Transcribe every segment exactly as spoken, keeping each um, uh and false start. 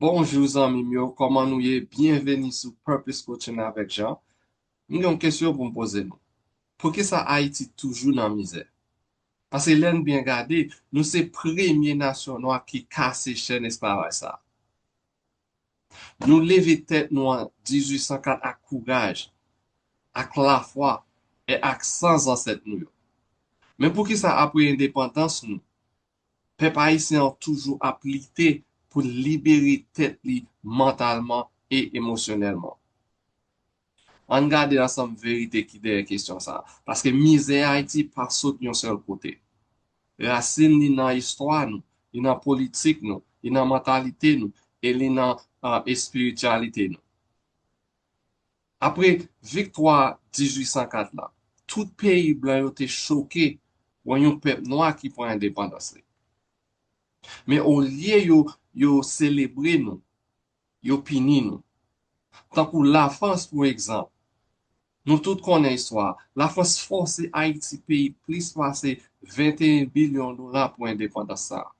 Bonjou zanmi m yo, kòman nou ye? Byenveni sou Purpose Coaching avèk Jean. M gen yon kesyon pou m poze nou. Poukisa Ayiti toujou nan mizè? Paske lè n byen gade, nou se premye nasyon nwa ki kase chèn esklavaj sa a. Nou leve tèt nou an dizuit san kat ak kouraj, ak lafwa e ak san zansèt nou yo. Men poukisa apre endepandans nou, pèp ayisyen an toujou ap lite pou libere tèt li mantalman e emosyonèlman? Ann gade ansanm verite ki dèyè kesyon sa a. Paske mizè Ayiti pa sot yon sèl kote. Rasin li nan istwa nou, li nan politik nou, li nan mantalite nou, e li nan uh, espirityalite nou. Apre viktwa dizuit san kat la, tout peyi blan yo te choke wè yon pèp nwa ki pran endepandans li. Men olye yo, yo selebre nou, yo pini nou. Tankou Lafrans, pou egzanp, nou tout konnen istwa. Lafrans fòse Ayiti peye plis pase venteyen bilyon dola pou endepandans sa a.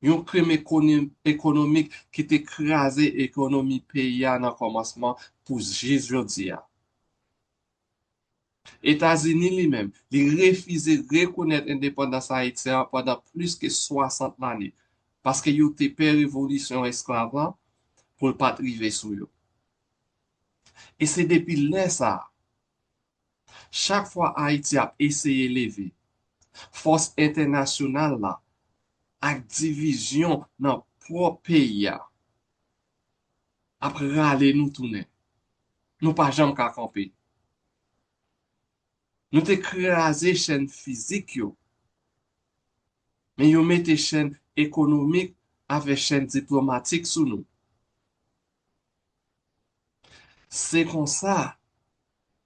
Yon krim ekonomik ki te kraze ekonomi peyi a nan kòmansman pou jis jodi a. Etazini li menm, li refize rekonèt endepandans Ayiti a pandan plis ke swasant lane, paske yo te pè revolisyon esklav la pou l pa t rive sou yo. E se depi lè sa a, chak fwa Ayiti ap eseye leve, fòs entènasyonal la ak divizyon nan pwòp peyi a ap rale nou tounen. Nou pa janm ka kanpe. Nou te kraze chèn fizik yo, men yo mete chèn ekonomik avèk chèn diplomatik sou nou. Se konsa,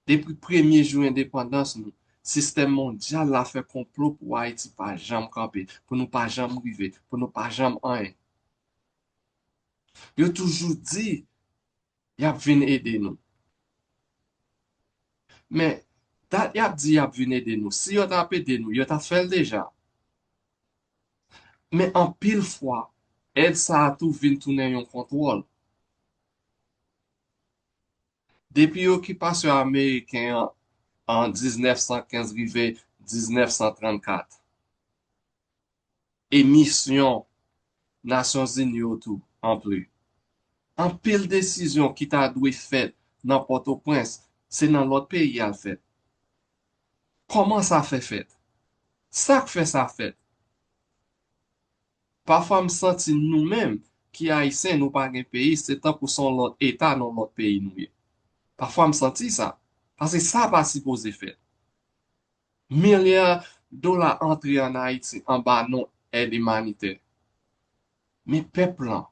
depi premye jou endepandans nou, sistèm mondyal la fè konplo pou Ayiti pa janm kanpe, pou nou pa janm rive, pou nou pa janm anyen. Yo toujou di y ap vin ede nou. Men, dat y ap di y ap vin ede nou, si yo t ap ede nou, yo t ap fè l deja. Men anpil fwa, èd sa a tou vin tounen yon kontwòl. Depi okipasyon ameriken an an diznèf san kenz rive diznèf san trannkat, e misyon Nasyonzini yo tou ankli. Anpil desizyon ki ta dwe fèt nan Pòtoprens, se nan lòt peyi al fèt. Kòman sa fè fèt? Sa k fè sa fèt? Pafwa m santi nou menm ki Ayisyen, nou pa gen peyi, se tankou se yon lòt eta nan lòt peyi nou ye. Pafwa m santi sa, paske sa pa sipoze fèt. Milya dola antre ann Ayiti anba non èd imanitè. Men pèp lan,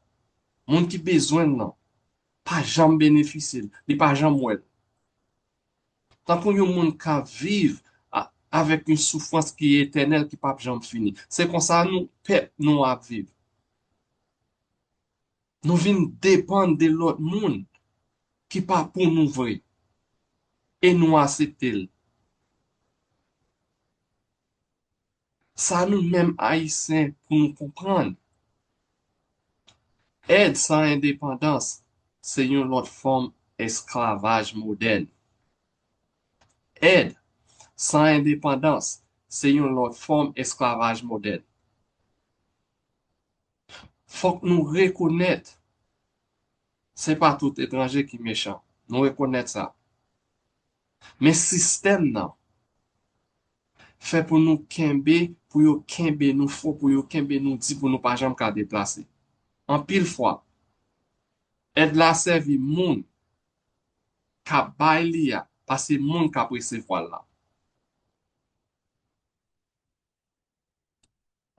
moun ki bezwen l lan, pa janm benefisye l, li pa janm wè l. Tankou yon moun k ap viv a- avèk yon soufrans ki etènèl, ki p ap janm fini. Se konsa nou, pèp nou ap viv. Nou vin depann de lòt moun ki pa pou nou vre. E nou aksepte l. Sa nou menm Ayisyen pou nou konprann. Èd san endepandans se yon lòt fòm esklavaj modèn. Èd san endepandans se yon lòt fòm esklavaj modèn. Fòk nou rekonèt, se pa tout etranje ki mechan. Nou rekonèt sa. Men sistèm nan fè pou nou kenbe, pou yo kenbe nou fò, pou yo kenbe nou di, pou nou pa janm ka deplase. Anpil fwa, èd la sèvi moun k ap bay li a, pase moun k ap resevwa l la.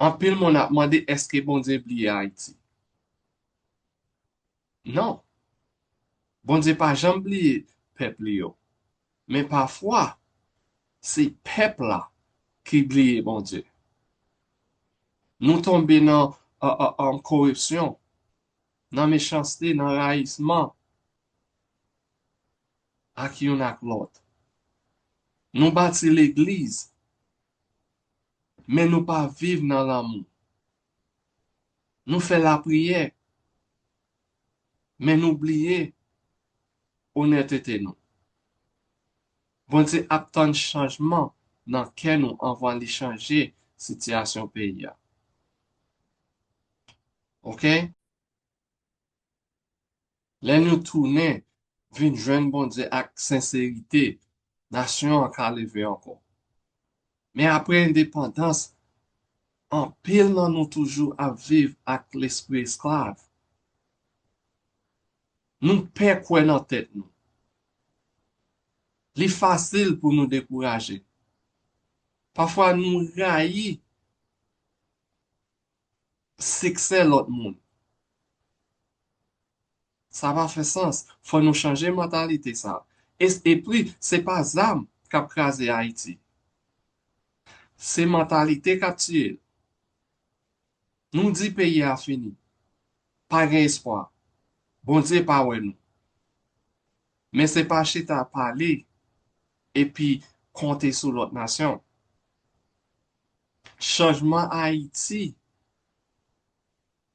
Anpil moun ap mande èske Bondye bliye Ayiti. Non. Bondye pa janm bliye pèp li yo. Men pafwa, se pèp la ki bliye Bondye. Nou tonbe nan uh, uh, um, koripsyon, nan mechanste, nan rayisman, ak youn ak lòt. Nou bati legliz, men nou pa viv nan lanmou. Nou fè lapriyè, Men nou bliye onètete nou. Bondye ap tann chanjman nan kè nou anvan li chanje sitiyasyon peyi a. Oke? Lè nou tounen vin jwenn Bondye ak senserite, nasyon an ka leve ankò. Men apre endepandans, anpil nan nou toujou ap viv ak lespri esklav. Nou pè kwè nan tèt nou. Li fasil pou nou dekouraje. Pafwa nou rayi siksè lòt moun. Sa pa fè sans. Fò nou chanje mantalite sa. E, epi, se pa zam k ap kraze Ayiti. Se mantalite k ap tiye l. Nou di peyi a fini. Pa gen espwa. Bondye pa wè nou. Men se pa chita pale epi konte sou lòt nasyon. Chanjman Ayiti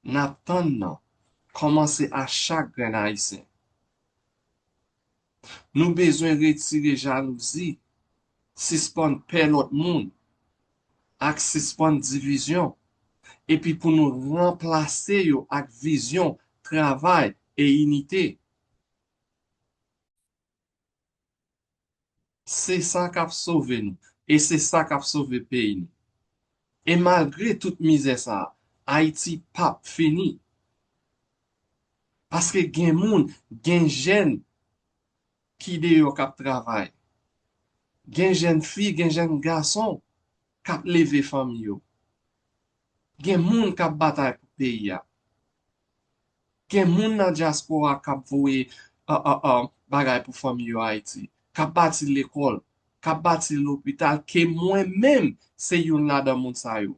n ap tann nan kòmanse a chak grenn Ayisyen. Nou bezwen retire jalouzi, sispann pè lòt moun, ak sispann divizyon, epi pou nou ranplase yo ak vizyon, travay e inite. Se sa k ap sove nou, e se sa k ap sove peyi nou. E malgre tout mizè sa a, Ayiti p ap fini. Paske gen moun, gen jèn ki deyò k ap travay. Gen jèn fi, gen jèn gason k ap leve fanmi yo. Gen moun k ap batay pou peyi a. Gen moun nan dyaspora k ap voye, a, a, a, bagay pou fanmi yo Ayiti, k ap bati lekòl, k ap bati lopital, ke mwen menm se youn ladan moun sa yo.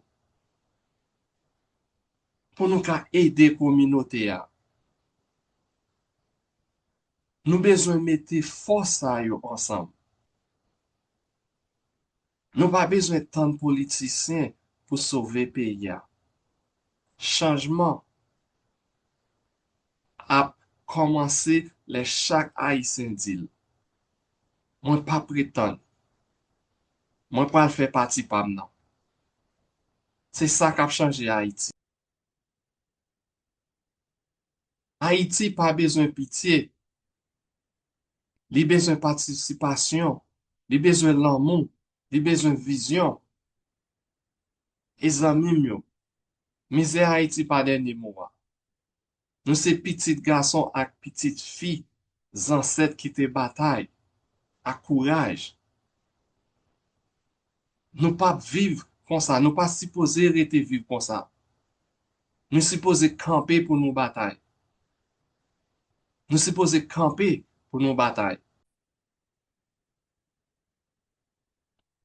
Pou nou ka ede kominote a. Nou bezwen mete fòs sa yo ansanm. Nou pa bezwen tann politisyen pou sove peyi a. Chanjman ap kòmanse lè chak Ayisyen di l, "Mwen p ap ret tann. Mwen pral fè pati pa m nan." Se sa k ap chanje Ayiti. Ayiti pa bezwen pitye. Li bezwen patisipasyon. Li bezwen lanmou. Li bezwen vizyon. E zanmi m yo, mizè Ayiti pa dènye mo a. Nou se pitit gason ak pitit fi zansèt ki te batay ak kouraj. Nou p ap viv konsa, nou pa sipoze rete viv konsa. Nou sipoze kanpe pou nou batay. Nou sipoze kanpe pou nou batay.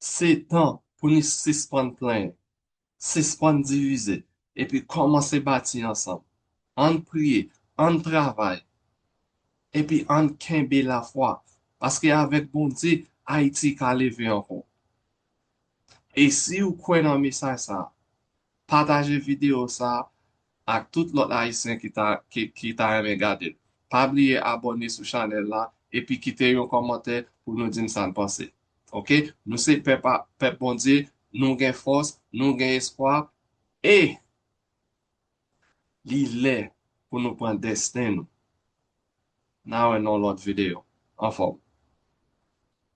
Se tan pou nou sispann plenyen, sispann divize, epi kòmanse bati ansanm. Ann priye, ann travay, epi ann kenbe lafwa, paske avèk Bondye, Ayiti ka leve ankò. E si w kwè nan mesaj sa a, pataje videyo sa a ak tout lòt Ayisyen ki ta, ki, ki ta renmen gade l. Pa bliye abòne sou chanèl la epi kite yon kòmantè pou nou di m sa n panse. Oke? Nou se pèp a, pèp Bondye, nou gen fòs, nou gen espwa, e li lè pou nou pran desten nou. N a wè nan yon lòt videyo. Anfòm.